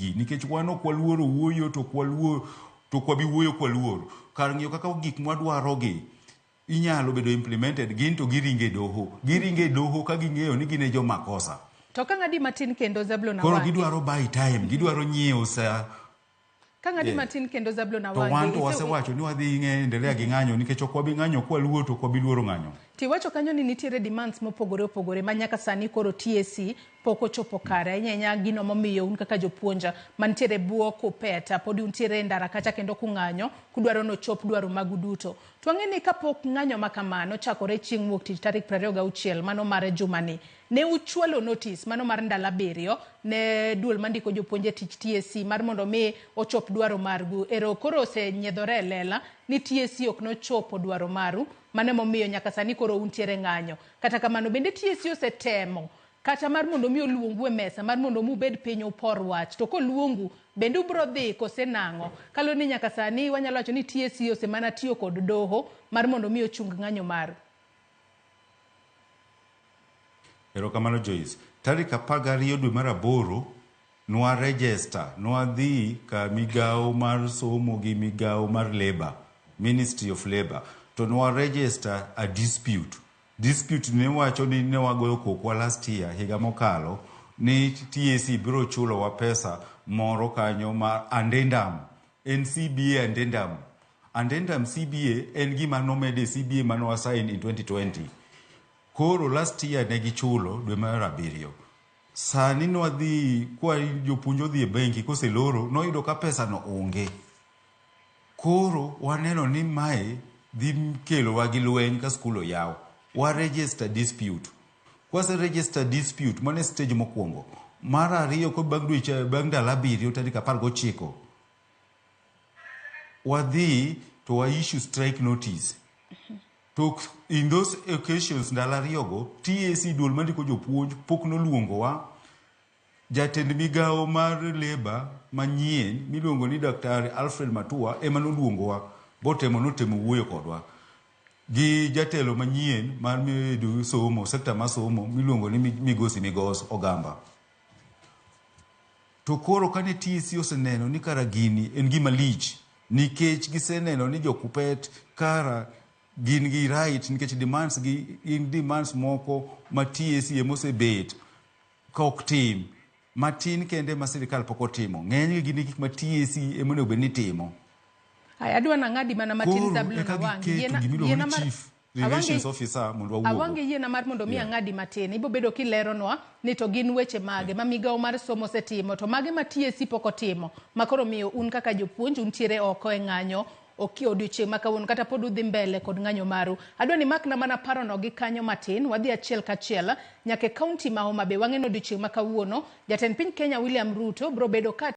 gigi nikech wan ok waluoro wuoyo to ok waluor to ok wabi wuoyo kwaluor. Kar ng'iyo kaka gik mwadwarogi inyalo bedo implemented gin to giringo e doho. Giringo e doho ka ging'eyo ni gin e jomakosa. To ka ng'adi matin kendo Zablon Koro Awangi. gidwaro buy time, gidwaro nyiewo sa. Ka ng'adi Yes. matin kendo Zablon To Awangi. wan to wasewacho ni wadhi endelea gi ng'anyo nikech ok wabi ng'anyo kwaluor to ok wabi luoro ng'anyo. Tiwacho kanyo ni nitiere demands mopogore opogore ma nyaka sani koro TSC pok ochopo kare ahinya ahinya gino momiyo un kaka jopuonj mantiere bwo KUPPET pod untiere e ndara kacha kendo kung'anyo kudwaro nochop dwaro magu duto. To wang'e ni kapok ng'anyo ma kama nochakore chieng' wuok tich tarik 26 mano mar jumani, ne uchwalo notice mano mar ndalo abiriyo ne duol mandiko jopuonj e tich TSC mar mondo mi ochop dwaro margu. Ero koro osenyiedhore e lela ni TSC ok nochopo dwaro maru, mano emomiyo nyaka sani koro untiere ng'anyo. Kata kamano bende TSC osetemo kata mar mondo mi oluongu e mesa mar mondo mi ubed piny upor wach to koluongu bende ubro dhi kose nang'o kaluwore ni nyaka sani wanyalo wacho ni TSC osemana tiyo kod doho mar mondo mi ochung ng'anyo maru. Erokamano Joyce. Tarik 12 dwe mar aboro nwa register, nwadhi ka migawo mar somo gi migawo mar Labour, Ministry of Labour, to nwa register a dispute. Dispute ne wacho ni ne wagoyo kokwa last year, higa mokalo, ni TSC biro chulowa pesa moro kanyo ma addendum, en CBA addendum. Addendum CBA en gima nomed e CBA mane wa sign in 2020. Koro last year ne gichulo dwe mar abiriyo. Sani nwadhi kwa jopuonj odhi e bengi koseloro noyudo ka pesa no onge. Koro waneno ni mae dhi kelowa gi lweny ka skul oyaw. Wa register dispute. Kwase register dispute, mano e stage mokwongo. Mar ariyo ko bang' dweche bang' ndalo abiriyo tarik 19 wadhi to wa issue strike notice. To in those occasions ndalo ariyogo TSC duol mandiko jopuonj pok noluongowa. Jatend migawo mar Labour manyien miluongo ni Daktari Alfred Matua ema noluongowa botemo notemo wuoyo kodwa gi jatelo manyien mar somo sekta mar somo miluongo ni Migosi Migos Ogamba. To koro kane TSC oseneno ni kara gini en gima lich nikech giseneno ni jo KUPPET kara gin gi right nikech demands gi gin demands moko ma TSC emosebet ka ok tim matin kende ma sirikal pok otimo ng'enygi gin gik ma TSC ema onego bed ni timo. Aya, adwa nang'adi mana matin Koro Zablon eka Awangi. giketo Yiena- gimiluongo yiena ni mar- chief relations Awangi- officer mondo wawuogo. Awangi yiena mar mondo mi Yeah. ang'adi matin. Ibo bedo kileronwa ni to gin weche mage ma migawo mar somo osetimo to mage ma TSC pok otimo ma koro miyo un kaka jopuonj untiere oko e ng'anyo oki odiochieng' ma kawuono kata pod udhi mbele kod ng'anyo maru. Adwa ni makna mana parono gi kanyo matin, wadhi achiel kachiel nyaka e kaunti ma Homa Bay. Wang'e ni odiochieng' ma kawuono jatend piny Kenya William Ruto bro bedo ka